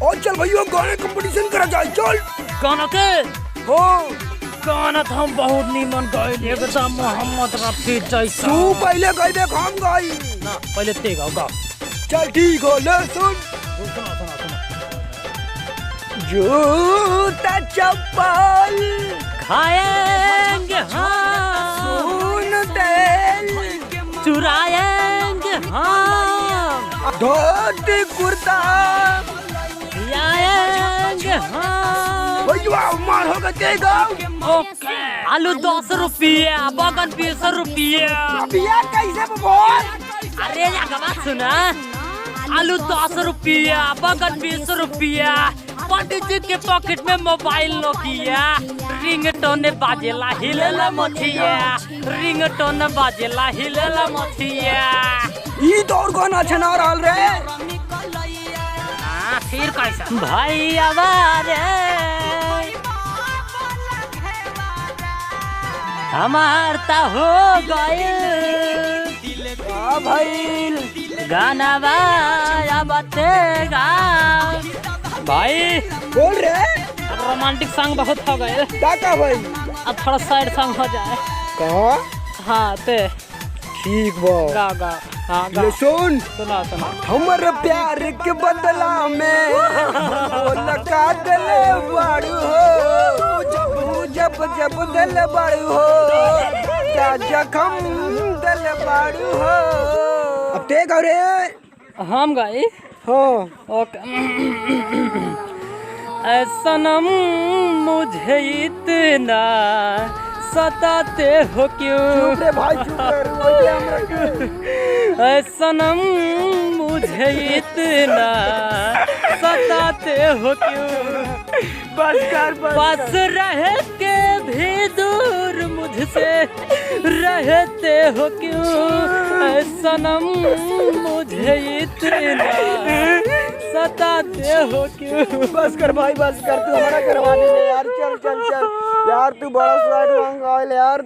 और चल भैया, गाने कंपटीशन करा जाए, चल। गाना के? हाँ। गाना तो हम बहुत नीमन गाइल, एकदम मोहम्मद रफी जैसा। तू पहले गाई, हम गाई। ना, पहले ते गाओ, गाओ। चल ठीक हो, ले सुन। सुना सुना सुना। जूता चप्पल खाएंगे हम, सुन तेल चुराएंगे हम, धोती कुर्ता लाएंगे हम। भैया, मार होगा तेगा। ओके, आलू 10 रुपया, बगन 20 रुपया। बिया कैसे बोल? अरे यार, सुना, आलू 10 रुपया, बगन 20 रुपया, पंडित जी के पॉकेट में मोबाइल नोकिया, रिंग टोन बाजेला हिलेला मथिया, रिंग टोन बाजेला हिलेला मथिया। ई तो और गाना छना रहल रे। हाँ, फिर कैसा भाई रे, हमार ता हो गइल। का भइल? गाना बतेगा भाई। बोल रे। अब रोमांटिक सॉन्ग बहुत हो गए। का का भाई? अब थोड़ा सैड सॉन्ग हो जाए। का? हाँ, ते। ठीक बा। गा गा, हाँ, गा। ले सुन। सुना सुना। हमर प्यार के बदला में वो लगा दिले बाड़ू हो, जब जब जब दिल बाड़ू हो, क्या जखम दिल बाड़ू हो। अब ते रे। हम गाई? हाँ। ओके। ऐ सनम, मुझे इतना सताते हो क्यों? चुप रे भाई, चुप रे, रोइले हमरा के। ऐ सनम, मुझे इतना सताते हो क्यों? बस कर, बस। पास रह के भी दूर मुझसे रहते हो क्यों? ऐ सनम, मुझे इतना सताते हो क्यों? बस कर भाई, बस कर, तू हमारा करवाने ले यार। चल चल चल यार, तू बड़ा सैड सॉन्ग गाइल यार।